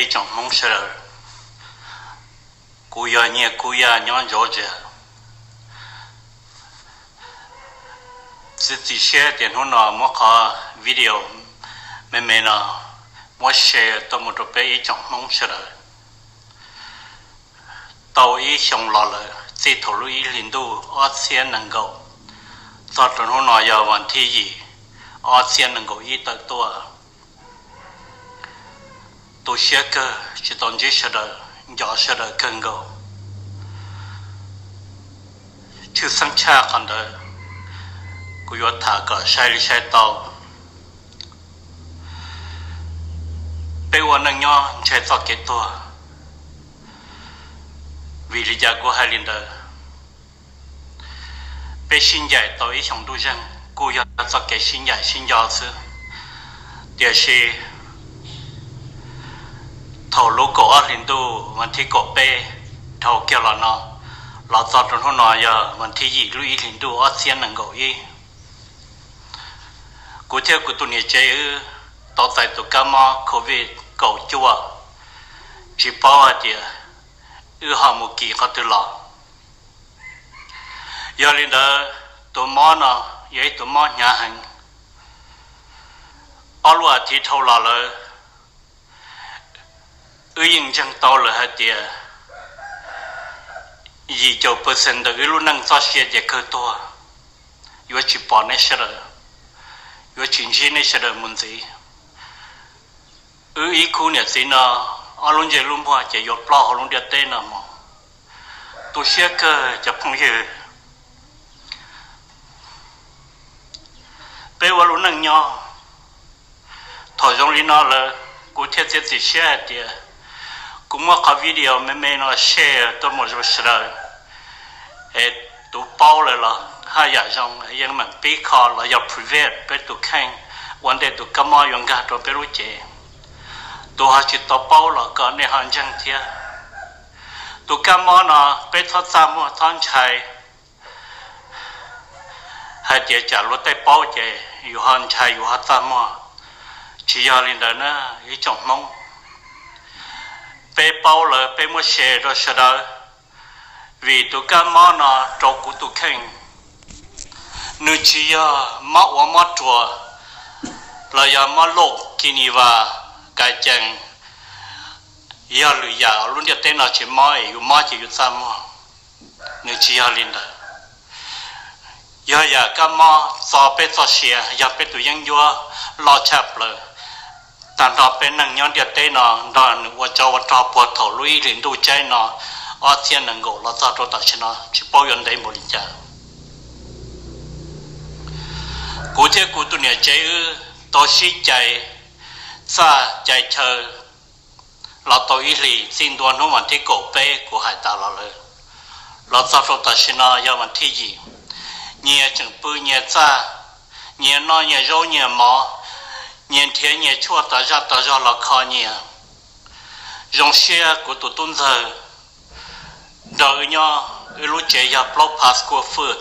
ib tsoom Hmoob sawv daws. Kuv yog Nyiaj Kub Yaj nyob Georgia. Txiav txim siab tias hnub no muab qhov video me me no muab share tuaj mus rau peb ib tsoom Hmoob sawv daws. Tau ib xyoo los lawm, txij thaum lub ib hlis ntuj ob txhiab nees nkaum txog rau hnub no yog vas thib yim ob txhiab nees nkaum ib tawm tuaj. Tu siab kawg, tsis tau ntsib sawv daws, nco sawv daws kawg nkaus. Tshwj xeeb tshaj qhov ntawd, kuv yuav tham kom sai li sai tau. Peb ua neej nyob ntshe txoj kev tuag. Vim li cas kuv hais li ntawd? Peb sib ncaim tau ib xyoo ntuj zeeg kuj yog txoj kev sib ncaim sib nco xwb, tiam sis thaum lub kaum ob hlis ntuj vas thib kaum peb dhau kiag los no, los txog rau hnub no yog vas thib yim lub ib hlis ntuj ob txhiab nees nkaum ib, kuv thiab kuv tus niam tsev wb tau txais tus kab mob covid kaum cuaj, tsis paub hais tias wb ho mus kis qhov twg los. Yog li ntawd, tus mob no yog ib tus mob hnyav heev. Ob lub as thiv dhau los lawm, wb yeej ntseeg tau lawm hais tias yim caum percent ntawm wb lub neej txoj sia ces kawg tuag, yuav tsis pom neb sawv daws, yuav tsis ntsib neb sawv daws mus ntxiv. Wb ib khub niam txiv no, ob lub ntsej lub muag ces yuav ploj hauv lub ntiaj teb no mus. Tu siab kawg cov phooj ywg. Peb ua lub neej nyob, thaum zoo li no lawm, kuv thiaj txiav txim siab hais tias kuv muab qhov video me me no share tuaj mus rau sawv daws, es tus paub lawm los haj yam zoo yeej meem pib kho los yog prevent peb tus kheej ua ntej tus kab mob yuav nkag rau peb lub cev. Tus ho tsis tau paub los kom nej ho ntseeg thiab. Tus kab mob no peb txhob txaj muag txhob ntshai hais tias tsam luag tej paub ces yus ho ntshai yus ho txaj muag. Tsis yog li ntawd na ib tsoom Hmoob. Peb paub lawm peb muab share rau sawv daws, vim tus kab mob no rau kuv tus kheej, nws tsis yog mob ua mob ruas los yog mob loj kis nis vas kais cees, yog lwm yam lub ntiaj teb no tsis mob es yus mob ces yus txaj muag. Nws tsis yog li ntawd. Yog yam kab mob txo peb txoj sia, yog peb tus yeeb ncuab loj tshaj plaws tag nrho peb neeg nyob ntiaj teb no, nrog nws ua tsov ua rog puag thaum lub ib hlis ntuj tsaib no ob txhiab nees nkaum los txog rau tam sim no tsis paub yuav ntev npaum li cas. Kuv thiab kuv tus niam tsev wb tau sib cais txaj cais chaw los tau ib hlis, txij ntua hnub vas thib kaum peb kuv hais tas los lawm, los txog rau tam sim no yog vas thib yim. Nyias tseem pw nyias txaj, nyias noj nyias zaub nyias mov, nyias nrhiav nyias tshuaj tas zaj tas zog los kho nyias. Zoo siab kuv tus tub ntxawg nrog wb nyob, wb lub tsev yog plaub phav square foot.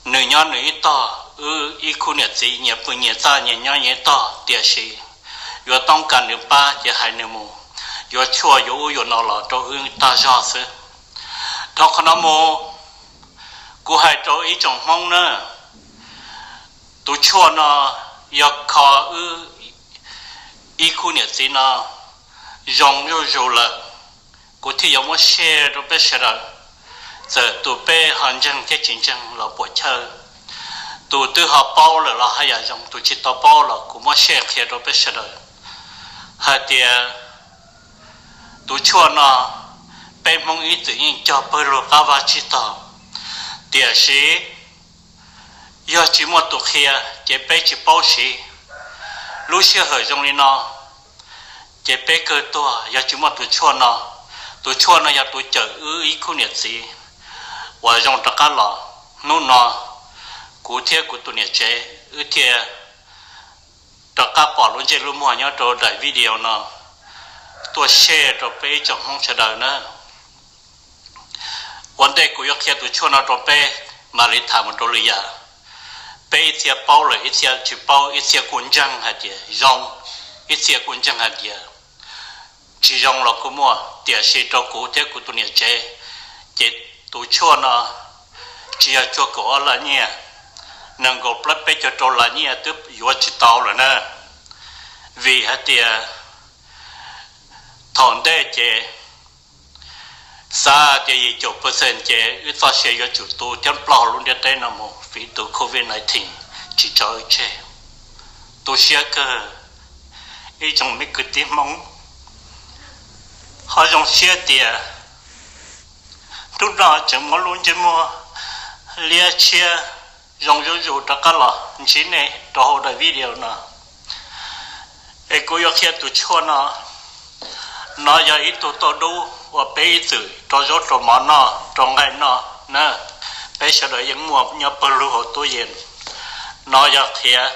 Nws nyob nws ib tog, wb ib khub niam txiv nyias pw nyias txaj nyias nyob nyias ib tog, tiam sis yuav toob kas nws pab ces hais nws mus yuav tshuaj yuav ub yuav no los rau wb tag zog xwb. Dhau qhov no mus, kuv hais rau ib tsoom Hmoob na, tus tshuaj no yog kho wb ib khub niam txiv no zoo zuj zus lawm, kuv thiaj yuav muab share rau peb sawv daws. Txawm tus peb ho ntseeg thiab tsis ntseeg los puam chawj, tus twb ho paub lawm los haj yam zoo, tus tsis tau paub los kuv muab share qhia rau peb sawv daws hais tias tus tshuaj no peb Hmoob ib txwm yeej cog pawg lug qab vag tsib taug, tiam sis yog tsis muaj tus qhia ces peb tsis paub siv. Lub sij hawm zoo li no ces peb kawg tuag yog tsis muaj tus tshuaj no. Tus tshuaj no yog tus cawm wb ib khub niam txiv uas zoo rov qab los. Hnub no kuv thiab kuv tus niam tsev wb thiaj rov qab pom lub ntsej lub muag nyob rau daim video no tuaj share rau peb ib tsoom Hmoob sawv daws na. Ua ntej kuv yuav qhia tus tshuaj no rau peb, mam li tham mus rau lwm yam. Peb ib txhia paub lawm, ib txhia tsis paub, ib txhia kuj ntseeg hais tias zoo, ib txhia kuj ntseeg hais tias Tsis zoo los kuj muaj, tiam sis rau kuv thiab kuv tus niam tsev, ces tus tshuaj no tsis yog cuag kaum ob las nyiaj, nees nkaum plaub peb caug rau las nyiaj twb yuav tsis tau lawm na. Vim hais tias thaum ntej ces xav tias yim caum percent ces wb txoj sia yuav tsum tu thiab ploj lub ntiaj teb no mus vim tus covid nineteen tsis tso wb tseg. Tu siab kawg ib tsoom me kwv tij Hmoob. Ho zoo siab tias hnub no tseem muaj lub ntsej muag liab tshiab zoo zuj zus rov qab los ntsib nej rau hauv daim video no. Es kuv yuav qhia tus tshuaj no, no yog ib tug tauj dub uas peb ib txwm rau zaub rau mov noj rau nqaij noj na. Peb sawv daws yeej muaj nyob pawg lug hauv tub yees. No yog qhiav,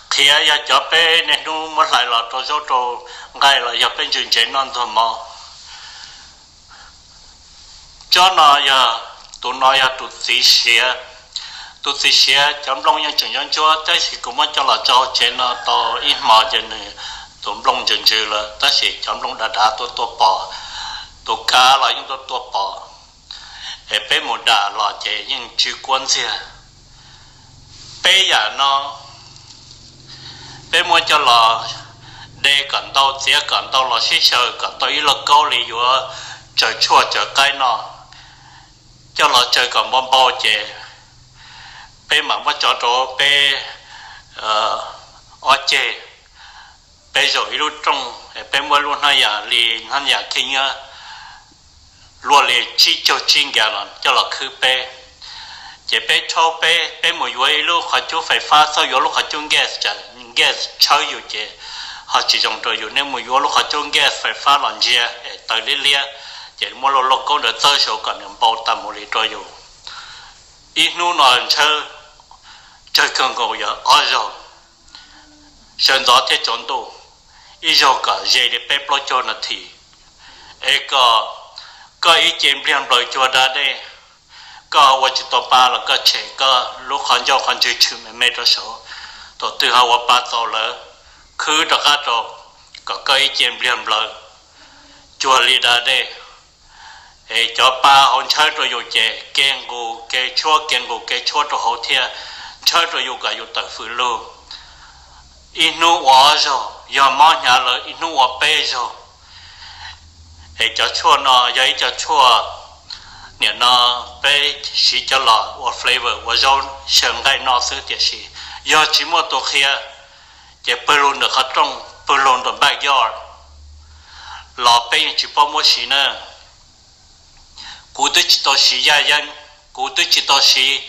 qhiav yog cov peb niaj hnub muab hlais los rau zaub rau nqaij los yog peb ntsws ntsev noj ntuag mov. Tsob no yog, tus no yog tus txiv siav. Tus txiv siav cov nplooj yeej tseem ntsuab ntsuab tab sis kuv muab coj los tso hauv tsev no tau ib hmo ces nws tus nplooj ntsws ntsws lawm tab sis cov nplooj dav dav tuaj tuaj pom, tus kav los yeej tuaj tuaj pom. Es peb mus dam los ces yeej tsw kuab ntxiag. Peb yam no peb muab coj los de kom ntau, txiav kom ntau los sib xyaw kom tau ib lauj kaub li yuav tsaws tshuaj tsaws qaib no, coj los tsaws kom npau npau ces peb mam muab tso rau peb ob ceg, peb zaum ib lub rooj, peb muab lub hnab yam li hnab yam khib nyiab luaj li tsib caug tsib nkag los coj los khwb peb. Ces peb tshaub peb, peb mus yuav ib lub qhov cub fais fab, txhob yuav lub qhov cub gas, gas tshawb yus ces ho tsis zoo rau yus. Nej mus yuav lub qhov cub gas fais fab los ntsia es taws liab liab, ces muab lauj kaub ntawd txawb saud kom nws npau tas mus li rau yus. Ib hnub no ntshaw tsawg kawg nkaus yog ob zaug, sawv ntxov thiab tsaus ntuj, ib zaug kom ze li peb plaub caug nas this. Es kom koj ib ce npliag nplaws cuag da dej, koj ua tsis tau pa los koj tshem koj lub qhov ncauj qhov ntswg tshwm me me rau saud, thaum twg ho ua pa txaus lawm khwb rov qab rau, kom koj ib ce npliag nplaws cuag li da dej. Es cov pa hauv ntshaw rau yus ces kev nqus kev tshuab kev nqus kev tshuab rau hauv thiab, ntshaw rau yus kom yus tawm fws lug. Ib hnub ua ob zaug, yog mob hnyav lawm ib hnub ua peb zaug. Es cov tshuaj no yog ib co tshuaj, nim no peb siv cov los ua flavor ua zaub xyaw nqaij noj xwb, tiam sis yog tsis muaj tus qhia ces pawg lug ntawm qhov rooj, pawg lug ntawm backyard los peb yeej tsis paub muab siv na. Kuv twb tsis tau siv yaj yeeb, kuv twb tsis tau siv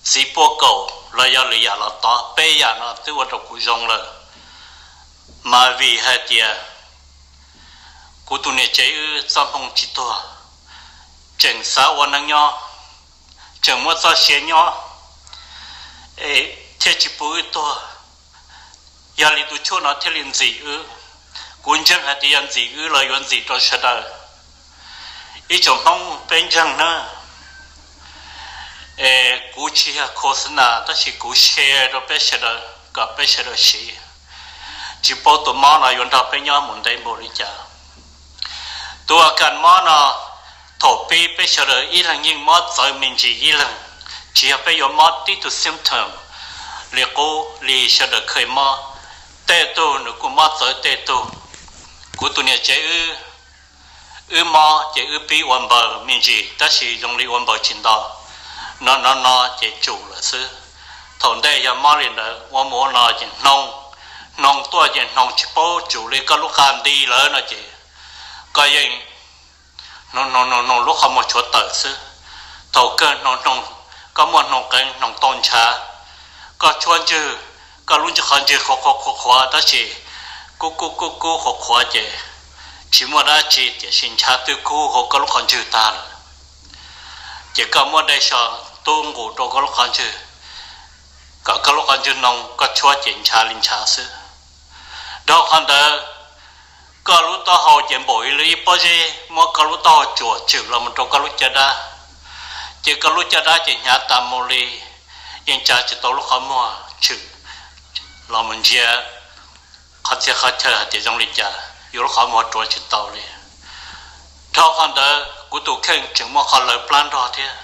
txiv puaj kaum los yog lwm yam los tod, peb yam no twb ua rau kuv zoo lawm. Mas vim hais tias kuv tus niam tsev wb txoj hmoo tsis tuag, tseem xav ua neej nyob, tseem muaj txoj sia nyob, thiaj tsis pub wb tuag. Yog li tus tshuaj no thiaj li ntxim wb. Kuv ntseeg hais tias yog ntxim wb los yuav ntxim rau sawv daws. Ib tsoom Hmoob peb ntseeg na, es kuv tsis yog khos nas tab sis kuv share rau peb sawv daws kom peb sawv daws siv. Tsis paub tus mob no yuav nrog peb nyob mus ntev npaum li cas. Tus a kas mob no, thaum pib peb sawv daws ib leeg yeej mob txawv me ntsis ib leeg, tsis yog peb yuav mob tib tug symptom li qub li sawv daws kheev mob. Tej tug nws kuj mob txawv tej tug. Kuv tus niam tsev wb mob ces wb pib ua npaws me ntsis tab sis zoo li ua npaws tsis nto, no no no ces tsum lawm xwb. Thaum ntej yog mob li ntawd ua mus ua no ces hnoos, hnoos tuaj ces hnoos tsis paub tsum li koj lub qa nti lawm no ces koj yeej hnoos hnoos hnoos lub qhov muag tshuav tawm xwb. Thaum kawg hnoos hnoos, koj muaj hnoos qeev hnoos tau ntshav, koj tshuab ntswg, koj lub qhov ntswg qhuav qhuav qhuav qhuav tab sis kub kub kub kub qhuav qhuav ces tsis muaj dab tsi tiam sis ntshav twb kub hauv koj lub qhov ntswg tag lawm. Ces koj muab dej so tub nqus rau koj lub qhov ntswg, kom koj lub qhov ntswg hnoos, koj tshuab ces ntshav li ntshav xwb. Dhau qhov ntawd, koj lub taub hau ces npaum li ib pob zeb, muab koj lub taub hau tsuam tswm los mus rau koj lub caj dab, ces koj lub caj dab ces hnyav tas mus li, yeej tsa tsis tau lub qhov muag tshwm los mus ntsia qhov txhia qhov chaw hais tias zoo li cas. yus lub qhov muag rua tsis tau li. Dhau qhov ntawd kuv tus kheej tseem muaj qhov lawv plab nrog thiab.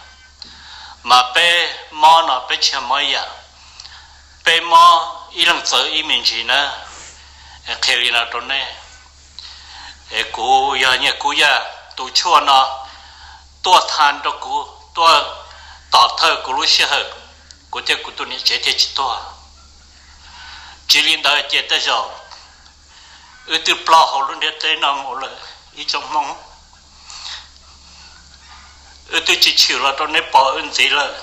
Mas peb mob no peb tsis yog mob ib yam, peb mob ib leeg txawv ib me ntsis na. Qhia li no rau nej, kuv yog Nyiaj Kub Yaj, tus tshuaj no tuaj tha rau kuv, tuaj tom thawj kuv lub sij hawm, kuv thiab kuv tus niam tsev thiaj tsis tuag. Tsis li ntawd ces tej zaum wb twb ploj hauv lub ntiaj teb no mus lawm ib tsoom Hmoob. Wb twb tsis tshwm los rau neb pom wb ntxiv lawm.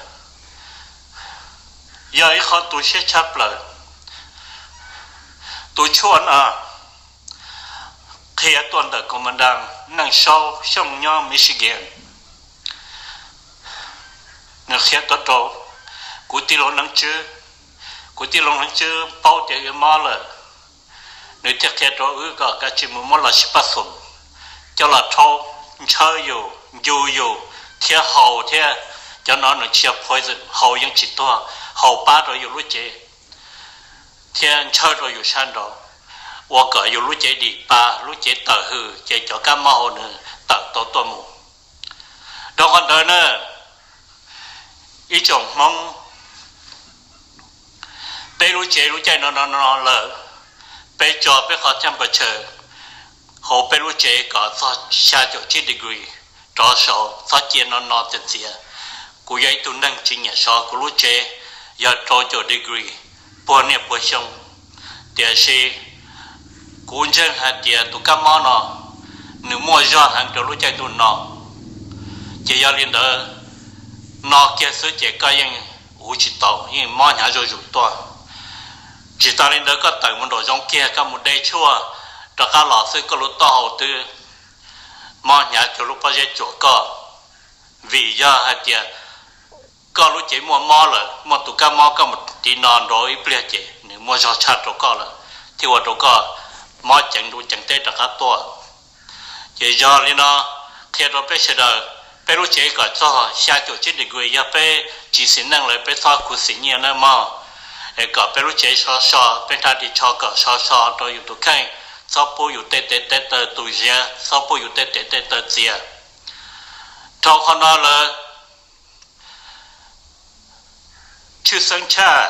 Yog ib qho tu siab tshaj plaws. Tus tshuaj no qhia tuaj ntawm Koom Mas Das Neej Saub Xyooj nyob Michigan. Nws qhia tuaj rau kuv tij laug Neej Tswb. Kuv tij laug Neej Tswb paub tias wb mob lawm, nws thiaj qhia rau wb kom kav tsij mus muab los sib pab xum, coj los rhaub, ntshaw yus, ncu yus thiab haus thiab. Cov no nws tsis yog poison, haus yeej tsis tuag, haus pab rau yus lub cev thiab ntshaw rau yus sab nraud, ua kom yus lub cev dim pa, lub cev tawm hws, ces cov kab mob hauv nws tawm tau tuaj mus. Rau qhov ntawd na, ib tsoom Hmoob, peb lub tsev lub caij no no no lawm, peb tso peb qhov temperature hauv peb lub tsev kom txog xya caum tsib degree rov saud, txhob cia no no txias txias. Kuv yog ib tug neeg tsis nyiam so kuv lub tsev yog rau caum degree puag niaj puag xyoo, tiam sis kuv ntseeg hais tias tus kab mob no nws muaj zog heev rau lub caij ntuj no. Ces yog li ntawd, no kiag xwb ces koj yeej uv tsis tau, yeej mob hnyav zuj zus tuaj. Tsis tas li ntawd, koj tawm mus nraum zoov kiag, koj mus de tshuaj rov qab los xwb, koj lub taub hau twb mob hnyav cuag lub pob zeb tsuas koj. Vim yog hais tias koj lub cev muaj mob lawm, muaj tus kab mob, koj mus tiv no nraud ib pliag ces nws muaj zog tshaj rau koj lawm, thiaj ua rau koj mob ceev ntuj ceev teb rov qab tuaj. Ces yog li no, qhia rau peb sawv daws, peb lub tsev kom txog xya caum tsib degree, yog peb tsis xis neej lawm peb txhob khuv xim nyiaj nawb mog. Es kom peb lub tsev so so, peb nrhab ris tsho kom so so rau yus tus kheej, txhob pub yus tej tes tej taw tu ziab, txhob pub yus tej tes tej taw txias. Dhau qhov no lawm, tshwj xeeb tshaj,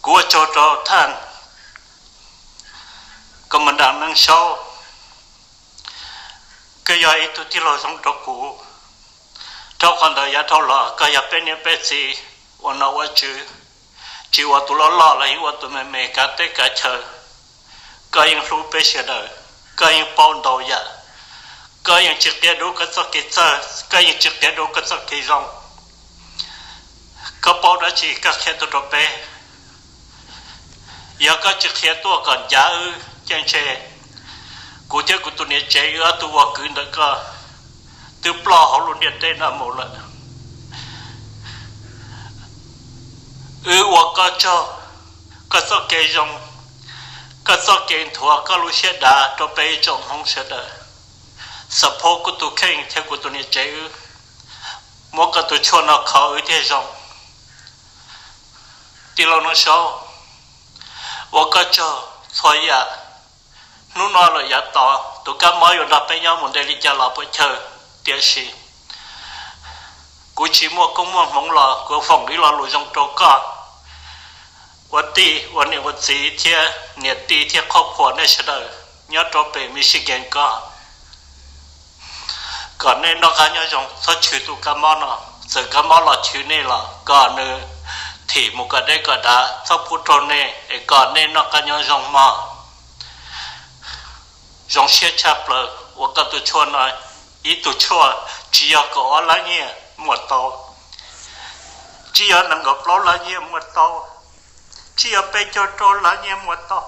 kuv ua tsaug rau thaj Koom Mas Das Neej Saub, koj yog ib tug tij laug zoo rau kuv. Dhau qhov ntawd yav dhau los koj yog peb niam peb txiv ua nom ua tswv, tsis ua tus loj loj los yeej ua tus me me kav teb kav chaw. Koj yeej hlub peb sawv daws, koj yeej paub ntau yam, koj yeej tsis qia dua koj txoj kev txawj, koj yeej tsis qia dua koj txoj kev zoo. Koj paub dab tsi koj qhia tuaj rau peb. Yog koj tsis qhia tuaj kom ncav wb, ces ntshe kuv thiab kuv tus niam tsev wb ob tug ua kwv ntawm koj twb ploj hauv lub ntiaj teb no mus lawm. Wb ua koj tsaug, koj txoj kev zoo, koj txoj kev nthuav koj lub siab dav rau peb ib tsoom Hmoob sawv daws. Support kuv tus kheej thiab kuv tus niam tsev wb, muab koj tus tshuaj no kho wb thiaj zoo. Tij laug Neej Saub, ua koj tsaug txhua yam. Hnub no lawm yav tod tus kab mob yuav nrog peb nyob mus ntev li cas los puas chawj, tiam sis kuv tsis muaj koob muaj hmoov los kuv foom ib lo lus zoo rau koj ua tij ua niam ua txiv thiab niam tij thiab qhov phuam nej sawv daws nyob rau pem Michigan ko, kom nej noj qab nyob zoo, txhob chwv tus kab mob no. Txawm kab mob los chwv nej los kom nws thim mus kom deb kom dav, txhob pub raug nej, es kom nej noj qab nyob zoo mog. Zoo siab tshaj plaws uas koj tus tshuaj no, ib tug tshuaj tsis yog kaum ob lab nyiaj muaj tau, tsis yog nees nkaum plaub lab nyiaj muaj tau, tsis yog peb caug rau lab nyiaj muaj tau.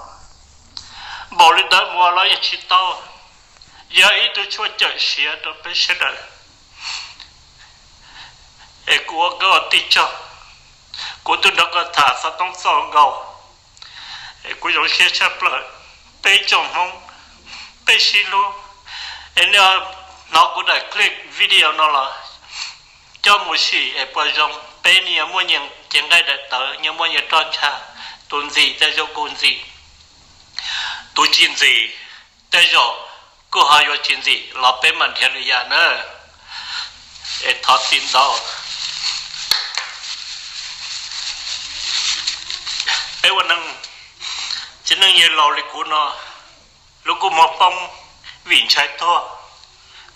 Npaum li ntawd mus los yeej tsis tau. Yog ib tug tshuaj cawm siav rau peb sawv daws. Es kuv ua koj tij tsaug, kuv twb nrog koj tham xov tooj txaus nkaus. Es kuv zoo siab tshaj plaws, peb tsoom Hmoob, peb sib hlub. Es nej hnov kuv daim clip video no los coj mus sim es puas zoo. Peb nyias muaj nyias cev nqaij daim tawv, nyias muaj nyias roj ntsha, tus ntxim tej zaum kuv ntxim, Tus tsis ntxim, tej zaum kuj ho yuav tsis ntxim los peb mam nrhiav lwm yam na. Es thov txim ntau. Peb ua neej, txiv neej yawg laus li kuv no, lub kua muag poob vim ntshai tuag,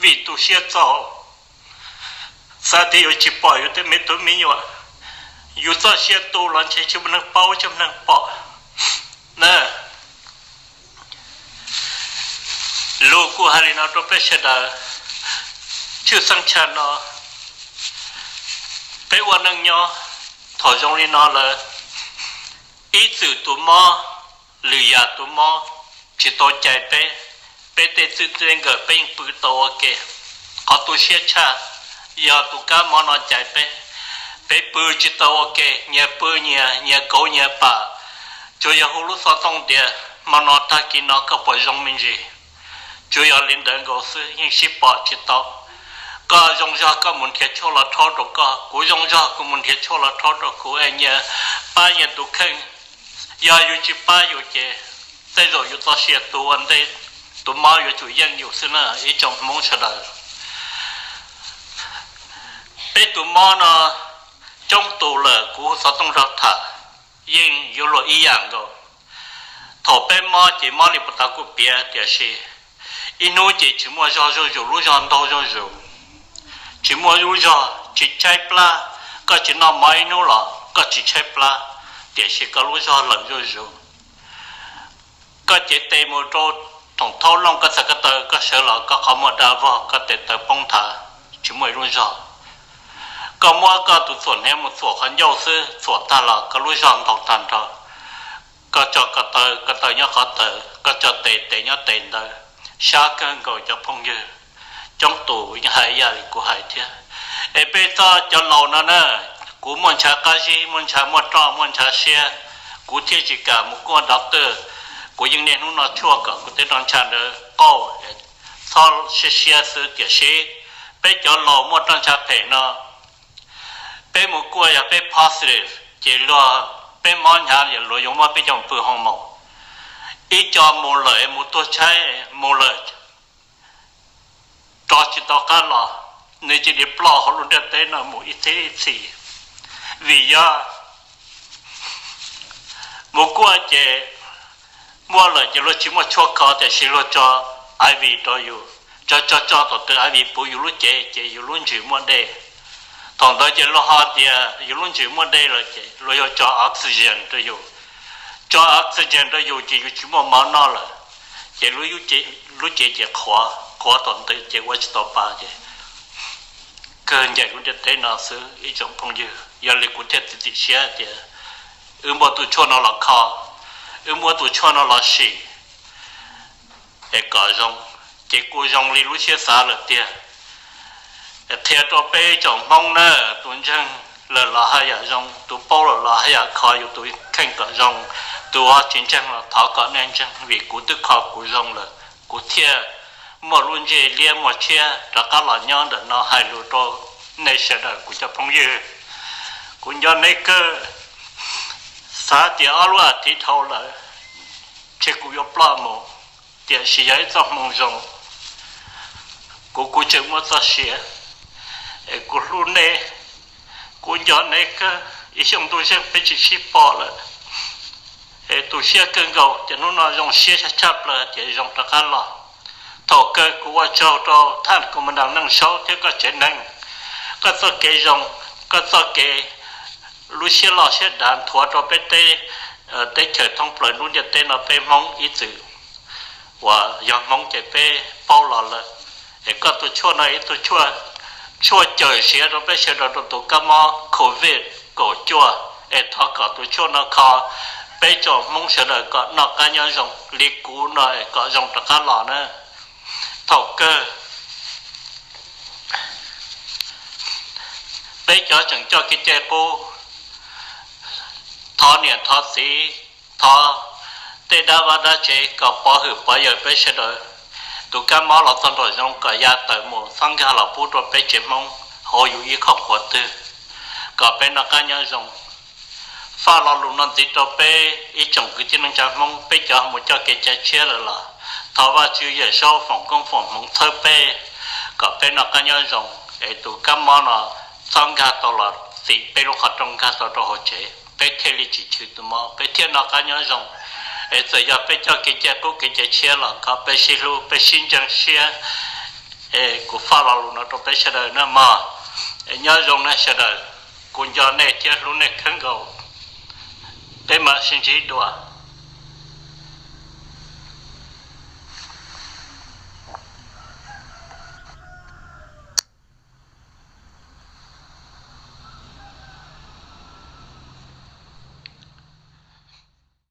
vim tu siab txaus, xav tias yuav tsis pom yus tej me tub me nyuam, yus txoj sia tu los ntshe tsis muaj neeg paub tsis muaj neeg pom na. Lus kuv hais li no rau peb sawv daws, tshwj xeeb tshaj no, peb ua neej nyob thaum zoo li no lawm, ib txwm tus mob, lwm yam tus mob tsis tau cais peb, peb tej txij tej nkawm peb yeej pw tau ua ke. Qhov tu siab tshaj yog tus kab mob no cais peb, peb pw tsis tau ua ke, nyias pw nyias, nyias kauv nyias pam. Tsuas yog hu lub xov tooj tias hmo no tag kis no koj puas zoo me ntsis. Tsuas yog li ntawd nkaus xwb, yeej sib pom tsis tau. Koj zoo zog koj mus nrhiav tshuaj los rhaub rau koj, kuv zoo zog kuv mus nrhiav tshuaj los rhaub rau kuv es nyias pab nyias tus kheej. Yog yus tsis pab yus ces tej zaum yus txoj sia tu ua ntej, tus mob yuav tsum yeej yus xwb na ib tsoom Hmoob sawv daws. Peb tus mob no coob tus lawm kuv hu xov tooj rau tham, yeej yuav luag ib yam nkaus. Thaum peb mob ces mob li puag ta kuj piav, tiam sis ib hnub ces tsis muaj zog zuj zus, lub zog ntaug zuj zus, tsis muaj lub zog, tsis tshaib plab. Koj tsis noj mov ib hnub los koj tsis tshaib plab, tiam sis koj lub zog lawm zuj zus. Koj cev tes mus rau thoom thaub looj, koj txhais ko taw koj sawv los koj qhov muag da vog, koj tes taw poob nthav, tsis muaj ib lub zog. Koj muab koj tus txhuam hniav mus txhuam qhov ncauj xwb, txhuam tag los koj lub zog ntaug tag nrho. Koj tso ko taw, ko taw nyob qhov ntawd, koj tso tes, tes nyob tes ntawd. Sab kawg nkaus cov phooj ywg, coob tus yeej hais ib yam li kuv hais thiab. Es peb txoj cov laus no na, kuv muaj ntshav qab zib, muaj ntshav muaj roj, muaj ntshav siab, kuv thiaj tsis kam mus kuaj doctor. Kuv yeej niaj hnub noj tshuaj kom kuv tej roj ntsha ntawd qauj, txhob siab siab xwb. Tiam sis peb cov laus muaj roj ntsha phem no, peb mus kuaj yog peb positive ces luag, peb mob hnyav luag yuav muab peb coj pw hoo maum. Ib co mus lawm mus tuag tshaib mus lawm, rov tsis tau qab los, nws cia li ploj hauv lub ntiaj teb no mus ib txhiab ib txhis. Vim yog mus kuaj ces muaj lawm ces luag tsis muaj tshuaj kho, tiam sis luag tso iv rau yus, tso tso tso tom tw iv puv yus lub cev ces yus lub ntsws muaj dej. Thaum ntawd ces luag ho tias yus lub ntsws muaj dej lawm ces luag yuav tso oxygen rau yus. Tso oxygen rau yus ces yus tsis muaj mov noj lawm, ces lub cev ces qhuav, qhuav tom ntej ces ua tsis tau pa ces kawg ncaim lub ntiaj teb no xwb ib tsoom phooj ywg. Yog li kuv thiaj txiav txim siab tias wb muab tus tshuaj no los kho, wb muab tus tshuaj no los sim es kom zoo, ces kuj zoo li lub siab xav lawm tiag. Qhia rau peb tsoom Hmoob na, tus ntseeg lawm los haj yam zoo, tus paub lawm los haj yam kho yus tus kheej kom zoo, tus tsis ntseeg los thov kom nej ntseeg, vim kuv twb kho kuv zoo lawm, kuv thiaj muaj lub ntsej liab muag tshiab rov qab los nyob ntawm no hais lus rau nej sawv daws kuv cov phooj ywg. Kuv nco nej kawg, xav tias ob lub as thiv dhau lawm, ntshe kuv yuav ploj mus, tiam sis yog ib txoj hmoo zoo. Kuv kuv tseem muaj txoj sia es kuv hlub nej, kuv nco nej kawg. Ib xyoo ntuj zeeg peb tsis sib pom lawm es tu siab kawg nkaus, ces hnub no zoo siab tshaj plaws ces zoo rov qab los. Thaum kawg kuv ua tsaug rau thaj kuv mus nrog neej saub thiab koj tsev neeg, koj txoj kev zoo, koj txoj kev lub siab loj siab dav nthuav rau peb teb chaws thoob plaws lub ntiaj teb no peb Hmoob ib txwm uas yog Hmoob ces peb paub los lawm. Es koj tus tshuaj no ib tug tshuaj cawm siav rau peb sawv daws rau tus kab mob covid kaum cuaj, es thov kom tus tshuaj no kho peb tsoom Hmoob sawv daws kom noj qab nyob zoo li kuv no es kom zoo rov qab los na. Thaum kawg peb cov tseem coj kev cai qub, thov niam thov txiv, thov tej dab vaj dab tsev kom pov hwm pov yawm peb sawv daws. Tus kab mob los txog nraum zoov kom ya tawm mus txhob nkag los pub rau peb tsev Hmoob hauv yus ib qho qhuav twg, kom peb noj qab nyob zoo. Faj lo lus no ntxiv rau peb ib tsoom kwv tij neej tsa Hmoob, peb cov mus coj kev cai tshiab lawm los thov Vajtswv Yawm Saub foom koob foom hmoov txhawb peb kom peb noj qab nyob zoo, es tus kab mob no txhob nkag tau los txim peb lub qhov rooj, nkag tau rau hauv tsev, peb thiaj li tsis chwv tus mob, peb thiaj noj qab nyob zoo. Es txawm yog peb coj kev cai qub kev cai tshiab los kom peb sib hlub, peb sib ntseeg siab. Es kuv faj lo lus no rau peb sawv daws nawb mog. Es nyob zoo nej sawv daws, kuv nco nej thiab hlub nej kawg nkaus. Peb mam sib ntsib dua.